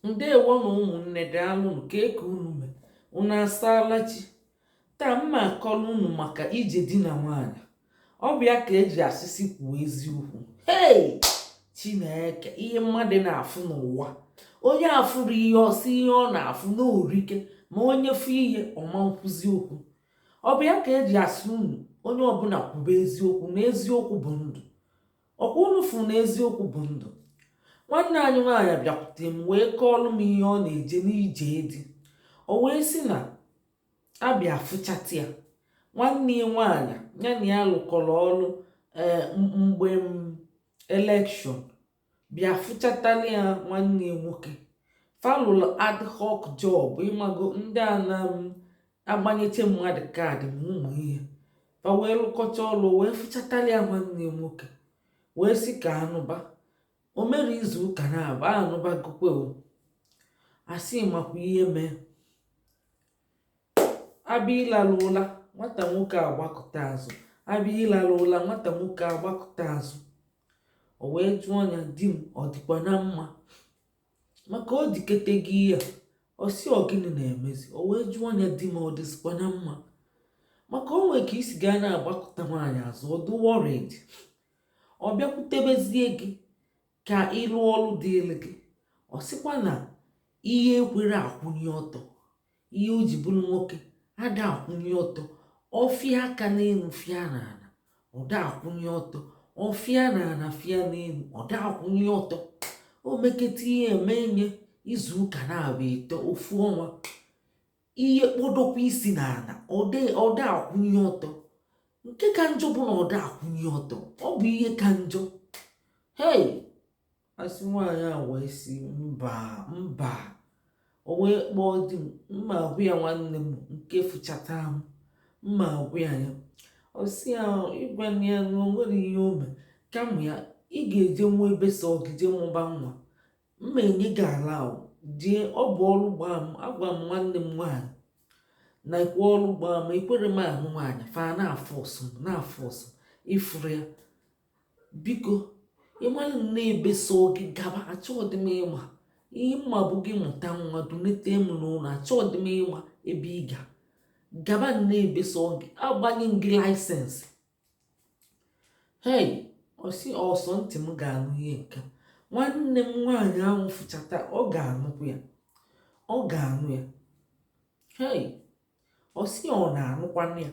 Ndewo na ụmụnne, daalụnụ. Ka eke unu mee, unu asaala chi. Taa mma akọrọ unu maka ije di na nwaanyị. Ọ bụ ya ka eji asịsị kwuo eziokwu. Hei, Chineke, ihe mmadụ na-afụ n'ụwa! Onye afụrụ ihe, ọsị ihe ọ na-afụ n'orike, ma onye fụ ihe ọma nkwuzi okwu. Ọ bụ ya ka eji asị unu, onye ọbụla kwube eziokwu, na eziokwu bụ ndụ. Ọkwa unu fụ na eziokwu bụ ndụ. Nwanne anyị nwaanyị bịakwute m wee kọọlụ m ihe ọ na-eje n'ije di. O wee sị na abịa fụchata ya nwanne ya nwaanyị, ya na ya lụkọrọ ọrụ ee mgbe m election, bịa fụchatala ya nwanne ya nwoke. Falụlụ ad hoc job, ịmago ndị a na agbanyeche mmadụ kaadị ma ụmụ ihe. Fa wee lụkọcha ọrụ, wee fụchatala ya nwanne ya nwoke, wee sị ka anụba. O mere izu ụka na-abụ anụbagokwe. O asị makwa ihe mee, abịa ịlalụ ụla, nwata nwoke agbakọta azụ. Abịa ịlalụ ụla, nwata nwoke agbakọta azụ. O wee jụọ ya, "Di m, ọ dịkwa na mma?" Maka o dikete gị ihe a, ọ sị, "Ọ gịnị na-emezi?" O wee jụọ ya, "Di m, ọ dịzikwa na mma?" Maka o nwee ka isi gaa na-agbakọta nwaanyị azụ, ọ dị worried, ọ bịakwutebezie gị ka ịlụ ọrụ dịịrị gị. Ọ sịkwa na ihe ekwere akwụnye ọtọ, ihe o ji bụrụ nwoke ada akwụnye ọtọ. Ọfịa aka n'elu, fịa n'ala, ọ da akwụnye ọtọ. Ọfịa n'ala, fịa n'elu, ọ da akwụnye ọtọ. O meketa ihe eme nye izu ụka na-abịa ịtọ, ofu ọnwa, ihe kpọdokwa isi n'ala, ọda akwụnye ọtọ. Nke ka njọ bụ na ọda akwụnye ọtọ. Ọ bụ ihe ka njọ. Hei, asị nwaanyị a wee si mba mba. O wee kpọọ di m, mma agwụ ya, nwanne m nke fụchata m, mma agwụ ya. Ya ọ sị ya, ịgwa ya na o nwere ihe o mee, kama ya ị ga-eje nwa ebe sọ gị jee mụba nwa, mma enye gị ala ahụ jee. Ọ bụ ọrụ gbaa m, agwa m nwanne m nwaanyị na ekwe ọrụ gbaa m, ekwere m ahụ nwaanyị fa na-afọsụ m, na-afọsụ ịfụrụ ya. Biko, ịmalụ nne ebe so gị gaba, achọghị m ịma ihe mma bụ gị mụta nwa dunete m n'ụlọ. Achọghị m ịma ebe ị ga gaba, nne ebe so gị, agbanye m gị license. Hei, ọsị ọsọ ntị m ga-anụ ihe nke nwanne m nwaanyị ahụ fụchata, ọ ga-anụkwu ya, ọ ga-anụ ya. Hei, ọsị ọ na-anụkwanụ ya,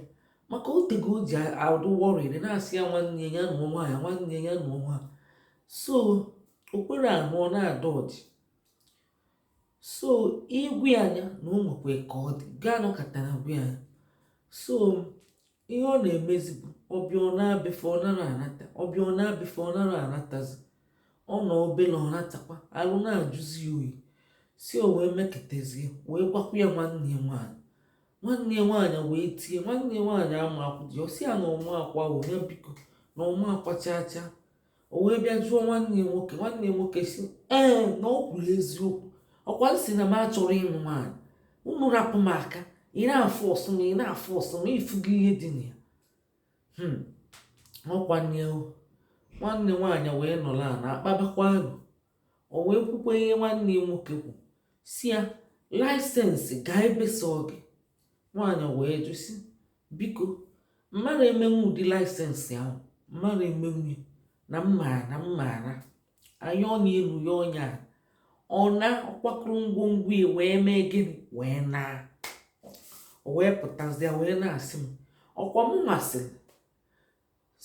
maka otego o ji adụ worried, na-asị ya nwanne ya nụọ nwaanyị, nwanne ya nụọ nwaanyị. So o kwere anụ, ọ na-ada ọjị. So igwe anya na o nwekwa ka ọ dị gaa nọkọtara gwa ya. So ihe ọ na-emezi bụ ọbịa, ọ na-abịafe, ọ nara anata. Ọbịa, ọ na-abịafe, ọ nara anatazi. Ọ nọ obere, ọ natakwa alụ, na-ajụzi ya oyi. Si o wee mekọtazie, wee gwakwa ya nwanne ya nwaanyị. Nwanne ya nwaanyị wee tie nwanne ya nwaanyị ama akwụ ji. Ọ sị ya na ọmụ akwa onye, biko, na ọmụ akwa chaa chaa. O wee bịa jụọ nwanne ya nwoke. Nwanne ya nwoke si ee, na ọ kwuru eziokwu. Ọkwa nsị na m achọrọ ịnụ nwaanyị, unu rapụ m aka. Ị na-afụ ọsụ m, ị na-afụ ọsụ m, ịfụgo ihe dị na ya. Ọkwanye nwanne nwaanyị wee nọrọ ala akpabakwa alụ. O wee kwukwa ihe nwanne ya nwoke kwu, si ya license gaa ebe sọ gị. Nwaanyị wee jụ, si biko, mmadụ emenwu ụdị license ahụ, mmadụ emenwu ya na mmara na mmara anya ọnya elu ya ọnya a. Ọ na ọkwakọrọ ngwongwo ya wee mee gịnị, wee naa. O wee pụtazie wee na-asị m, ọkwa m masịrị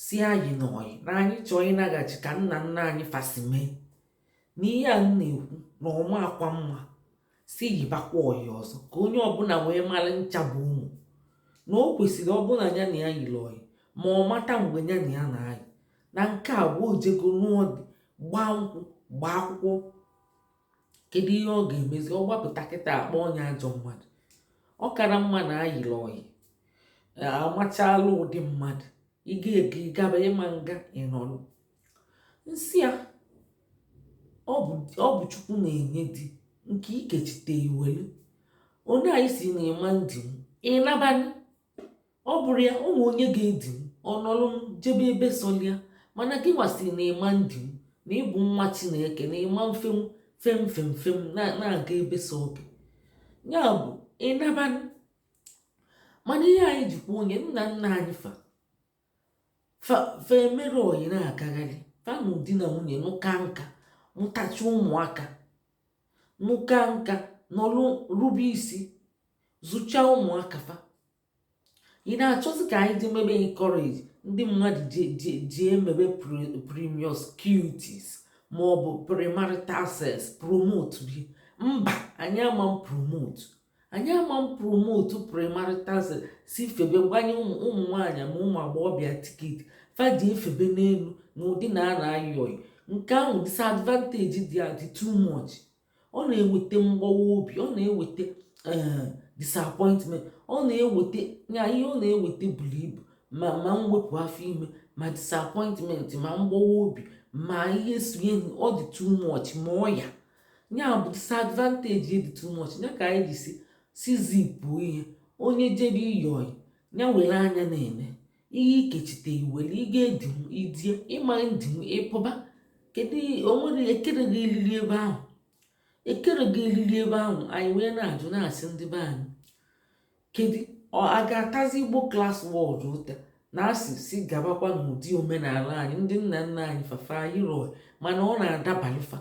si anyị na ọyị na anyị chọọ ịnaghachi ka nna nna anyị fasi mee na ihe a m na-ekwu na ọma akwa mma, si yibakwa ọyị ọzọ ka onye ọbụla wee mara ncha bụ ụmụ na o kwesịrị ọbụna ya na ya yiri ọyị, ma ọ mata mgbe ya na ya na-ayị na nke a bụ ojego nụọ dị, gbaa nkwụ, gbaa akwụkwọ. Kedu ihe ọ ga-emezi? Ọ gbapụta kịta, akpọ onye ajọ mmadụ. Ọ kara mma na ayịrị ọyị, amachala ụdị mmadụ ị ga-ege ịgaba ịma nga ịnọrọ nsị ya. Ọ bụ Chukwu na-enye di nke ikechite iwelu onye anyị si na ịma ndị m ịnabanye. Ọ bụrụ ya ụmụ onye ga-edi m, ọ nọrọ m jebe ebe sọlịa, mana gị nwasị na ịma ndị m na ịbụ nwa Chineke na ịma mfenwu. Fem fem fem na-aga ebe so gị. Ya bụ ịnabanụ. Mana ihe anyị jikwa onye nna nna anyị fa fa emere oyi na-agagharị fa na di na nwunye nụka nka, mụtacha ụmụaka, nụka nka, nọlụ rube isi, zụchaa ụmụaka fa. Ị na-achọzi ka anyị jee mebe encourage ndị mmadụ jee emebe promiscuities ma ọ bụ premarital sex, promote bi? Mba, anyị ama m promote, anyị ama m promote premarital sex. Si febe gbanye ụmụ nwaanyị ma ụmụ agbọghọbịa ticket fa ji efebe n'elu na ụdị na a na-ayọ ọyị. Nke ahụ, disadvantage dị ya dị too much. Ọ na-eweta mgbawa obi, ọ na-eweta disappointment, ọ na-eweta ya ihe ọ na-eweta buru ibu, ma mwepụ afọ ime, ma disappointment, ma mgbawa obi, ma ihe sonye. Ọ dị too much. Ma ọya ya bụ disadvantage dị too much. Ya ka anyị ji si zipụ ihe onye jebe iyoi ya were anya na-ene ihe ikechite iwere ị ga-edinwu idie ịma ndinwu ịpụba. Kedu onwere ekere gị elili ebe ahụ? Ekere gị elili ebe ahụ. Anyị wee na-ajụ, na-asị ndị be anyị, kedu ọ a ga-atazi Igbo Class World ụta na asị si gabakwa n'ụdị omenala anyị ndị nna nna anyị fafa anyị rọọ, mana ọ na-adabalịfa?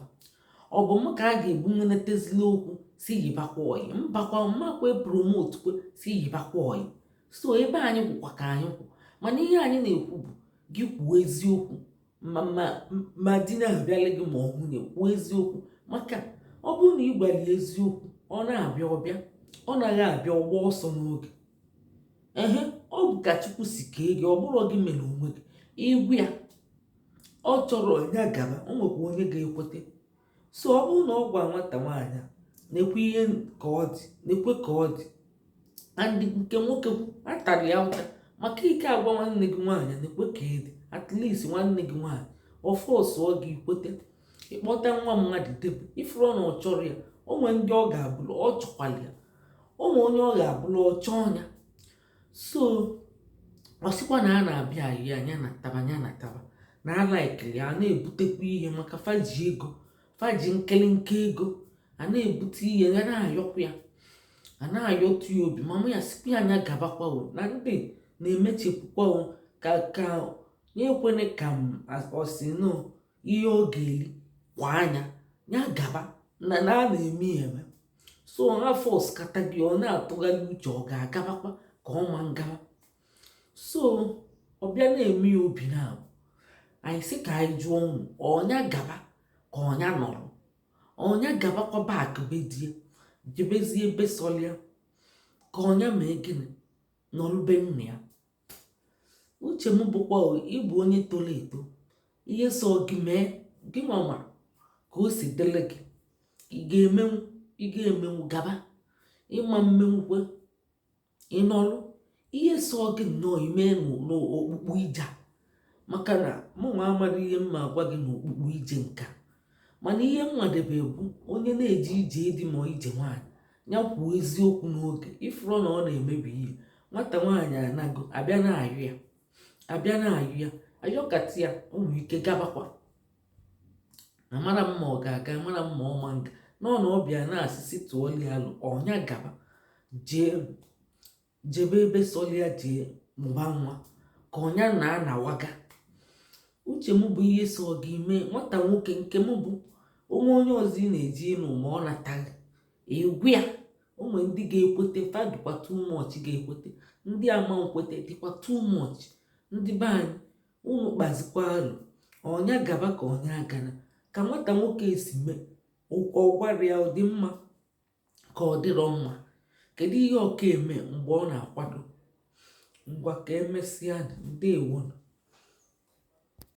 Ọ bụ m ka a ga-ebu nwenetezili okwu si yibakwa oyi? Mbakwa, mmakwe promote kwe si yibakwa oyi. So ebe anyị kwụkwa ka anyị kwụ, mana ihe anyị na-ekwu bụ gị kwuo eziokwu. Ma di na-abịala gị ma ọ nwunye, kwuo eziokwu, maka ọ bụrụ na ị gwara ya eziokwu, ọ na-abịa ọbịa, ọ naghị abịa ọgba ọsọ n'oge. Ehe, ọ bụ ka Chukwu si kee gị, ọ bụrụ gị mere onwe gị igwu ya. Ọ chọrọ ya gaba, o nwekwa onye ga-ekwete. So ọ bụrụ na ọ gwa nwata nwaanyị a na-ekwe ihe ka ọ dị, na-ekwe ka ọ dị, and nke nwoke atara ya ụta maka ike agwa nwanne gị nwaanyị na-ekwe ka ị dị, at least nwanne gị nwaanyị ọfọsụọ gị ikwete ịkpọta nwa mmadụ debe ifuru na ọ chọrọ ya. O nwee ndị ọ ga-abụrụ ọ chọkwala ya, o nwee onye ọ ga-abụrụ ọ chọọ ya. So ọ sịkwa na a na-abịa ayị ya, ya na taba, ya na taba na alaikiri ya, a na-ebutekwa ihe maka faji ego, faji nkelinke ego, a na-ebute ihe ya, na-ayọkwa ya, a na-ayọtụ ya obi. Mama ya sikwa ya anya gabakwa o, na ndị na-emechepụkwa o ka ya ekwene ka m ọ si nọ ihe ọ ga-eri kwa anya ya gaba na a na-eme ya eme. So afọ kata gị, ọ na-atụgharị uche, ọ ga-agabakwa ka ọ ma ngaba. So ọ bịa na-eme ya obi na anyị sị ka anyị jụọ ụmụ ọnya gaba ka ọnya nọrọ, ọnya gabakwa bak be die, jebezie ebe sọlịa, ka ọnya mee gịnị, nọrọ be nna ya. Uche m bụkwa ịbụ onye toro eto, ihe so gị mee gị nwanwa ka o si dịrị gị. Ị ga-emenwu, ị ga-emenwu gaba, ịma mmenwukwe ịnọrụ ihe so gị nnọọ ime n'okpukpu ije a. Maka na mụnwa amara ihe mma agwa gị n'okpukpu ije nka, mana ihe mmadebe bụ onye na-eje ije dị ma ije nwaanyị ya kwuo eziokwu n'oge ifuru na ọ na-emebi ihe. Nwata nwaanyị anago abịa na-ayụ ya, abịa na-ayụ ya, ayọkata ya, o nwere ike gabakwa. Amara m ma ọ ga-aga, amara m ma ọ ma nga nọ na ọbịa na-asịsị tụọli alụ ọnya gaba, jee jebe ebe sọlịa, jee mụba nwa ka ọnya na anawaga. Uche m bụ ihe so gị mee nwata nwoke. Nke m bụ onwe onye ọzọ ị na-eji ịnụ ma ọ nataghị egwu ya, onwe ndị ga-ekwete, fa dịkwa too much ga-ekwete, ndị ama nkwete dịkwa too much. Ndị be anyị, unu kpazikwa alụ ọnya gaba ka ọnya agana, ka nwata nwoke esi mee ọ gwara ya, ọ dị mma ka ọ dịrọ mma? Kedu ihe ọka eme mgbe ọ na-akwado? Ngwa, ka emesịa. Ndewonu.